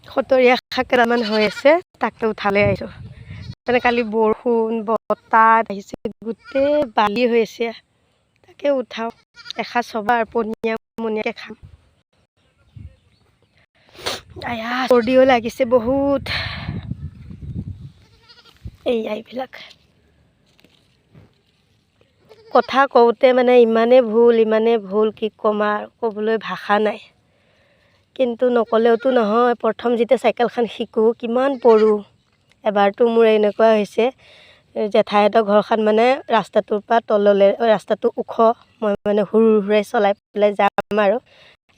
সতৰীয়া শাক কেইটামান হৈ আছে, তাকে উঠালৈ আহিছোঁ। মানে কালি বৰষুণ বতাহ আহিছে, গোটেই বালি হৈ আছে। তাকে উঠাওঁ, এসাঁজ হ'ব আৰু পনীয়া মনীয়াকৈ খাম। আয়া, চৰ্দিও লাগিছে বহুত। এইয়া এইবিলাক কথা কওঁতে মানে ইমানেই ভুল, ইমানেই ভুল, কি ক'ম আৰু, ক'বলৈ ভাষা নাই। কিন্তু নক'লেওতো নহয়। প্ৰথম যেতিয়া চাইকেলখন শিকোঁ, কিমান পৰোঁ। এবাৰতো মোৰ এনেকুৱা হৈছে, জেঠাইহঁতৰ ঘৰখন মানে ৰাস্তাটোৰ পৰা তললৈ, ৰাস্তাটো ওখ। মই মানে হুৰ হুৰাই চলাই পেলাই যাম আৰু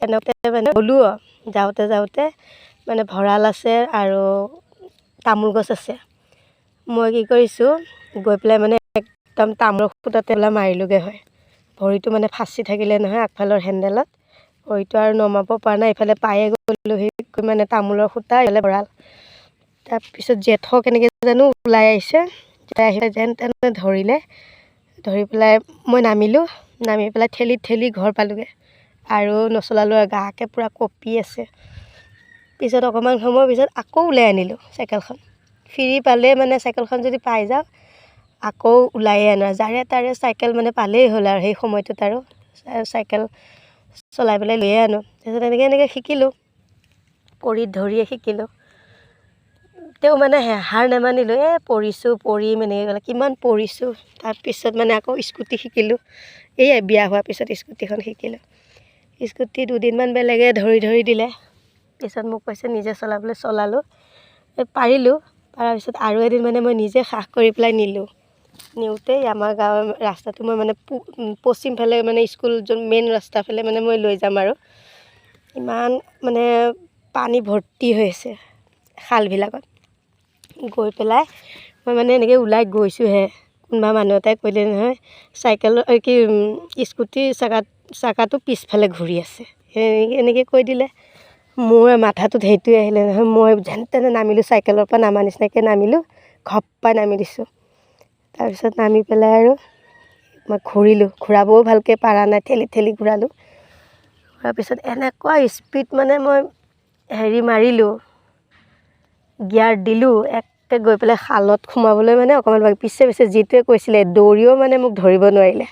এনেকুৱাতে মানে গ'লোঁ। যাওঁতে যাওঁতে মানে ভঁৰাল আছে আৰু তামোল গছ আছে। মই কি কৰিছোঁ, গৈ পেলাই মানে একদম তামোলৰ খুঁটাতে পেলাই মাৰিলোগৈ হয়। ভৰিটো মানে ফাঁচি থাকিলে নহয় আগফালৰ হেণ্ডেলত। ভৰিটো আৰু নমাব পৰা নাই। ইফালে পায়ে গ'লোঁ সেই মানে তামোলৰ খুঁটা, ইফালে ভঁৰাল। তাৰপিছত জেঠ কেনেকৈ জানো ওলাই আহিছে। ওলাই আহি যেন তেনে ধৰিলে। ধৰি পেলাই মই নামিলোঁ। নামি পেলাই ঠেলি ঠেলি ঘৰ পালোগৈ আৰু নচলালোঁ আৰু। গাকে পূৰা কঁপি আছে। পিছত অকণমান সময়ৰ পিছত আকৌ ওলাই আনিলোঁ চাইকেলখন। ফ্ৰী পালেই মানে চাইকেলখন যদি পাই যাওঁ, আকৌ ওলায়ে আনো। যাৰে তাৰে চাইকেল মানে পালেই হ'ল আৰু সেই সময়টোত আৰু চাইকেল চলাই পেলাই লৈয়ে আনো। তাৰপিছত এনেকৈ এনেকৈ শিকিলোঁ, পৰি ধৰিয়ে শিকিলোঁ। তেওঁ মানে হাৰ নামানিলোঁ। এই পৰিছোঁ, পৰিম এনেকৈ ক'লে, কিমান পৰিছোঁ। তাৰপিছত মানে আকৌ স্কুটি শিকিলোঁ। এয়াই বিয়া হোৱাৰ পিছত স্কুটিখন শিকিলোঁ। স্কুটি দুদিনমান বেলেগে ধৰি ধৰি দিলে। পিছত মোক কৈছে নিজে চলাবলৈ, চলালোঁ, এই পাৰিলোঁ। পাৰাৰ পিছত আৰু এদিন মানে মই নিজে সাহ কৰি পেলাই নিলোঁ। নিওঁতেই আমাৰ গাঁৱৰ ৰাস্তাটো মই মানে পশ্চিম ফালে, মানে স্কুল যোন মেইন ৰাস্তা ফালে মানে মই লৈ যাম আৰু ইমান মানে পানী ভৰ্তি হৈ আছে খালবিলাকত। গৈ পেলাই মই মানে এনেকৈ ওলাই গৈছোঁহে, কোনোবা মানুহ এটাই কৰিলে নহয়, চাইকেল কি স্কুটিৰ চাকাটো পিছফালে ঘূৰি আছে, এনেকৈ কৈ দিলে। মোৰ মাথাটোত সেইটোৱে আহিলে নহয়। মই যেন তেনে নামিলোঁ চাইকেলৰ পৰা, নামা নিচিনাকৈ নামিলোঁ, ঘপপাই নামি দিছোঁ। তাৰপিছত নামি পেলাই আৰু মই ঘূৰিলোঁ। ঘূৰাবও ভালকৈ পাৰা নাই, ঠেলি ঠেলি ঘূৰালোঁ। ঘূৰাৰ পিছত এনেকুৱা স্পীড মানে মই হেৰি মাৰিলোঁ, গিয়াৰ দিলোঁ, একে গৈ পেলাই খালত সোমাবলৈ মানে অকণমান বাকী। পিছে পিছে যিটোৱে কৈছিলে, দৌৰিও মানে মোক ধৰিব নোৱাৰিলে।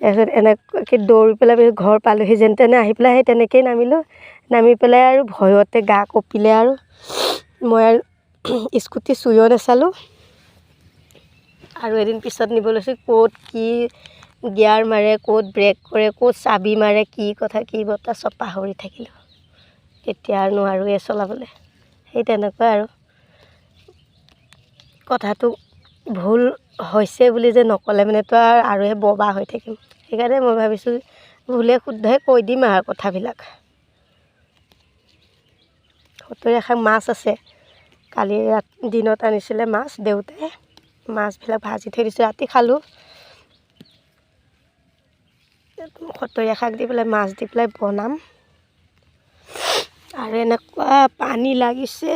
তাৰপিছত এনেকুৱাকৈ দৌৰি পেলাই পিছত ঘৰ পালোহি যেন তেনে। আহি পেলাই সেই তেনেকৈয়ে নামিলোঁ। নামি পেলাই আৰু ভয়তে গা কঁপিলে আৰু মই আৰু স্কুটি চুইও নাচালোঁ। আৰু এদিন পিছত নিব লৈছোঁ, ক'ত কি গিয়াৰ মাৰে, ক'ত ব্ৰেক কৰে, ক'ত চাবি মাৰে, কি কথা কি বতৰা চব পাহৰি থাকিলোঁ। তেতিয়া আৰু নোৱাৰোঁৱে চলাবলৈ। সেই তেনেকুৱা আৰু কথাটো ভুল হৈছে বুলি যে নক'লে মানেতো আৰু আৰুহে ববা হৈ থাকিম। সেইকাৰণে মই ভাবিছোঁ ভুলে শুদ্ধই কৈ দিম আৰু কথাবিলাক। সত্তৰীয়া শাক, মাছ আছে। কালি দিনত আনিছিলে মাছ দেউতাই। মাছবিলাক ভাজি থৈ দিছোঁ, ৰাতি খালোঁ। সতৰীয়া শাক দি পেলাই, মাছ দি পেলাই বনাম। আৰু এনেকুৱা পানী লাগিছে।